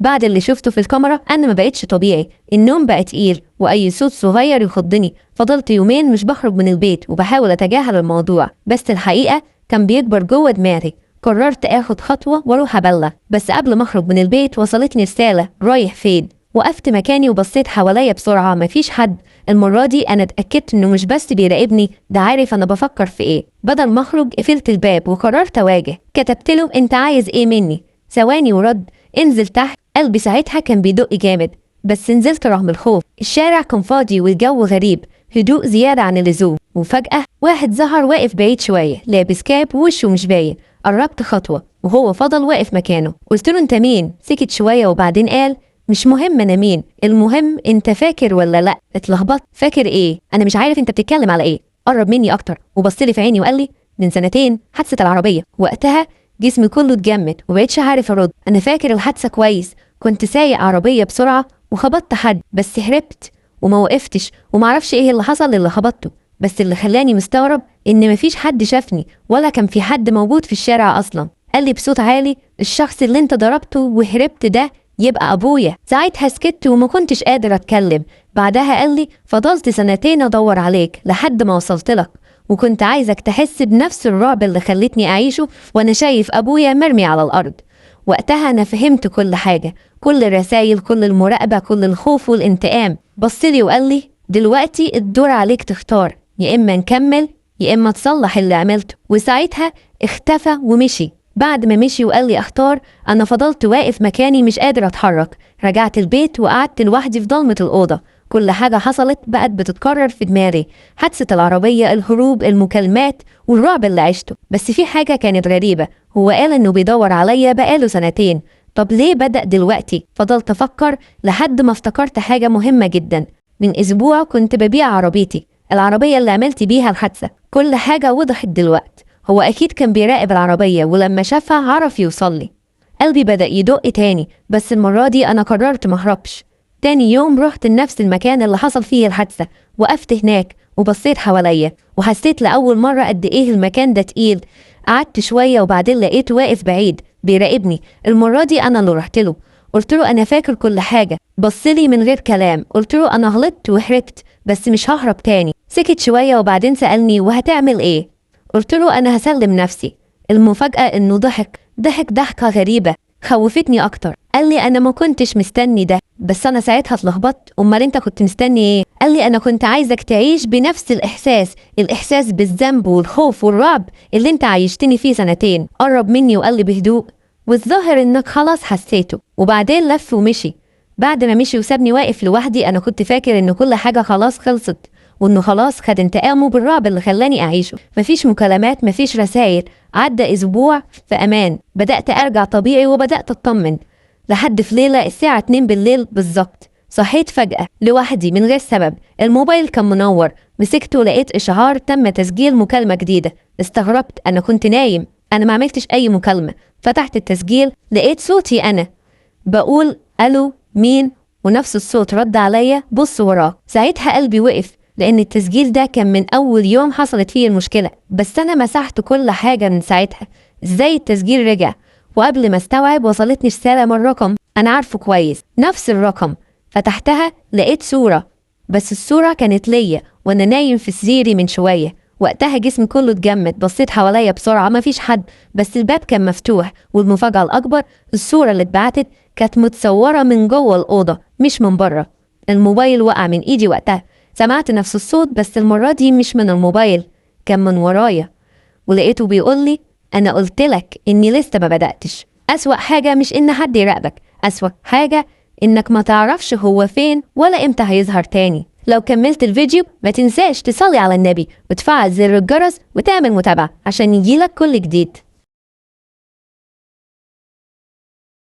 بعد اللي شفته في الكاميرا أنا ما بقتش طبيعي، النوم بقى تقيل وأي صوت صغير يخضني. فضلت يومين مش بخرج من البيت وبحاول أتجاهل الموضوع، بس الحقيقة كان بيكبر جوه دماغي. قررت آخد خطوة وأروح أبلغ، بس قبل ما أخرج من البيت وصلتني رسالة: رايح فين؟ وقفت مكاني وبصيت حواليا بسرعة، مفيش حد. المرة دي أنا اتأكدت إنه مش بس بيراقبني، ده عارف أنا بفكر في إيه. بدل ما أخرج قفلت الباب وقررت أواجه. كتبت له: أنت عايز إيه مني؟ ثواني ورد: انزل تحت. قلبي ساعتها كان بيدق جامد، بس نزلت رغم الخوف. الشارع كان فاضي والجو غريب، هدوء زيادة عن اللزوم. وفجأة واحد ظهر واقف بعيد شوية، لابس كاب ووشه مش باين. قربت خطوة وهو فضل واقف مكانه. قلت له: انت مين؟ سكت شوية وبعدين قال: مش مهم انا مين، المهم انت فاكر ولا لا؟ اتلخبطت، فاكر ايه؟ انا مش عارف انت بتتكلم على ايه. قرب مني اكتر وبص لي في عيني وقال لي: من سنتين، حادثة العربية. وقتها جسمي كله اتجمد ومبقتش عارف ارد. انا فاكر الحادثة كويس، كنت سايق عربية بسرعة وخبطت حد، بس هربت وما وقفتش، ومعرفش ايه اللي حصل للي خبطته. بس اللي خلاني مستغرب ان مفيش حد شافني ولا كان في حد موجود في الشارع اصلا. قال لي بصوت عالي: الشخص اللي انت ضربته وهربت ده يبقى ابويا. ساعتها سكت وما كنتش قادر اتكلم. بعدها قال لي: فضلت سنتين ادور عليك لحد ما وصلت لك، وكنت عايزك تحس بنفس الرعب اللي خلتني اعيشه وانا شايف ابويا مرمي على الارض. وقتها انا فهمت كل حاجة، كل الرسايل، كل المراقبة، كل الخوف والانتقام. بصلي وقال لي: دلوقتي الدور عليك تختار، يا اما نكمل يا اما تصلح اللي عملته. وساعتها اختفى ومشي. بعد ما مشي وقال لي اختار، انا فضلت واقف مكاني مش قادر اتحرك. رجعت البيت وقعدت لوحدي في ضلمة الأوضة. كل حاجة حصلت بقت بتتكرر في دماغي، حادثة العربية، الهروب، المكالمات، والرعب اللي عشته. بس في حاجة كانت غريبة، هو قال إنه بيدور عليا بقاله سنتين، طب ليه بدأ دلوقتي؟ فضلت أفكر لحد ما افتكرت حاجة مهمة جدا. من أسبوع كنت ببيع عربيتي، العربية اللي عملت بيها الحادثة. كل حاجة وضحت دلوقتي، هو أكيد كان بيراقب العربية ولما شافها عرف يوصل لي. قلبي بدأ يدق تاني، بس المرة دي أنا قررت مهربش. تاني يوم رحت لنفس المكان اللي حصل فيه الحادثة، وقفت هناك وبصيت حواليا وحسيت لأول مرة قد إيه المكان ده تقيل. قعدت شوية وبعدين لقيته واقف بعيد بيراقبني. المرة دي أنا اللي رحت له، قلت له: أنا فاكر كل حاجة. بصلي من غير كلام. قلت له: أنا غلطت وهربت، بس مش ههرب تاني. سكت شوية وبعدين سألني: وهتعمل إيه؟ قلت له: أنا هسلم نفسي. المفاجأة إنه ضحك، ضحك ضحكة غريبة خوفتني أكتر. قال لي: أنا ما كنتش مستني ده. بس أنا ساعتها اتلخبطت، أمال أنت كنت مستني إيه؟ قال لي: أنا كنت عايزك تعيش بنفس الإحساس، الإحساس بالذنب والخوف والرعب اللي أنت عايشتني فيه سنتين. قرب مني وقال لي بهدوء: والظاهر إنك خلاص حسيته. وبعدين لف ومشي. بعد ما مشي وسابني واقف لوحدي، أنا كنت فاكر إن كل حاجة خلاص خلصت، وإنه خلاص خد انتقامه بالرعب اللي خلاني أعيشه. مفيش مكالمات، مفيش رسائل. عدى أسبوع في أمان، بدأت أرجع طبيعي وبدأت أطمن، لحد في ليلة الساعة 2 بالليل بالظبط صحيت فجأة لوحدي من غير سبب. الموبايل كان منور، مسكته لقيت إشعار: تم تسجيل مكالمة جديدة. استغربت، أنا كنت نايم، أنا ما عملتش أي مكالمة. فتحت التسجيل لقيت صوتي أنا بقول: ألو، مين؟ ونفس الصوت رد عليا: بص وراك. ساعتها قلبي وقف، لأن التسجيل ده كان من أول يوم حصلت فيه المشكلة، بس أنا مسحت كل حاجة من ساعتها. إزاي التسجيل رجع؟ وقبل ما استوعب وصلتني رسالة من رقم أنا عارفه كويس، نفس الرقم. فتحتها لقيت صورة، بس الصورة كانت ليا وأنا نايم في سريري من شوية. وقتها جسمي كله اتجمد، بصيت حواليا بسرعة، مفيش حد، بس الباب كان مفتوح. والمفاجأة الأكبر، الصورة اللي اتبعتت كانت متصورة من جوه الأوضة مش من بره. الموبايل وقع من إيدي وقتها. سمعت نفس الصوت، بس المرة دي مش من الموبايل، كان من ورايا، ولقيته بيقول لي: أنا قلت لك إني لسه ما بدأتش. أسوأ حاجة مش إن حد يراقبك، أسوأ حاجة إنك ما تعرفش هو فين ولا إمتى هيظهر تاني. لو كملت الفيديو ما تنساش تصلي على النبي وتفعل زر الجرس وتعمل متابعة عشان يجيلك كل جديد.